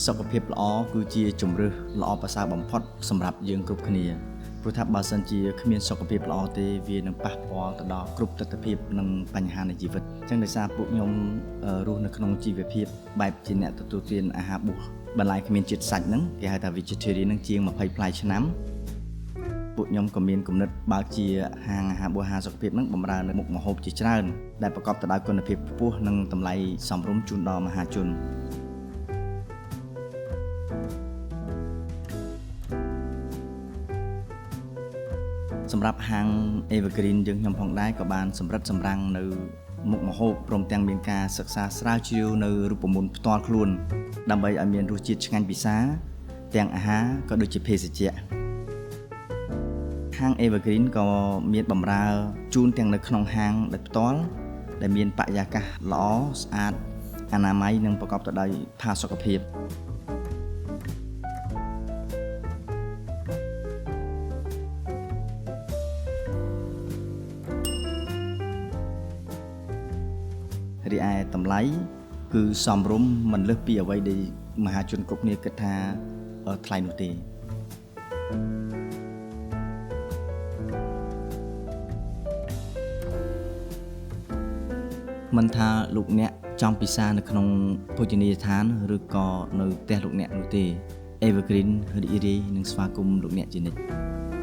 សុខភាពល្អគឺជាជម្រើសល្អប្រសើរបំផុតសម្រាប់យើងគ្រប់គ្នាព្រោះថាបើសិនជាគ្មានសុខភាពល្អទេវានឹងប៉ះពាល់ទៅដល់គ្រប់ទិដ្ឋភាពនិងបញ្ហានៃជីវិតអញ្ចឹងដោយសារពួកខ្ញុំរស់នៅក្នុងជីវភាពបែបជាអ្នកទទួលទានអាហារបួសបន្លែគ្មានជាតិសាច់ហ្នឹងគេហៅថា vegetarian ហ្នឹងជាង20ប្លាយឆ្នាំពួកខ្ញុំក៏មានគំនិតបើកជាហាងអាហារបួសអាហារសុខភាពហ្នឹងបម្រើនៅមុខម្ហូបជាច្រើនដែលប្រកបទៅដោយគុណភាពខ្ពស់និងតម្លៃសមរម្យជូនដល់មហាជនសម្រាប់ហាង Evergreen យើងខ្ញុំផងដែរក៏បានសម្រិតសម្រាំងនៅមុខម្ហូបព្រមទាំងមានការសិក្សាស្រាវជ្រាវនៅរូបមន្តផ្ទាល់ខ្លួនដើម្បីឲ្យមានរសជាតិឆ្ងាញ់ពិសាទាំងអាហារក៏ដូចជាភេសជ្ជៈហាង Evergreen ក៏មានបម្រើជូនទាំងនៅក្នុងហាងដោយផ្ទាល់ដែលមានបរិយាកាសល្អស្អាតអនាម័យនិងប្រកបទៅដោយផាសុកភាពរីឯតម្លៃគឺសមរម្យមិនលើសពីអ្វីដែលមហាជនគ្រប់គ្នាគិតថាថ្លៃនោះទេមិនថាលោកអ្នកចង់ពិសានៅក្នុងភោជនីយដ្ឋានឬក៏នៅផ្ទះលោកអ្នកនោះទេ Evergreen រីករាយនឹងស្វាគមន៍លោកអ្នកជានិច្ច។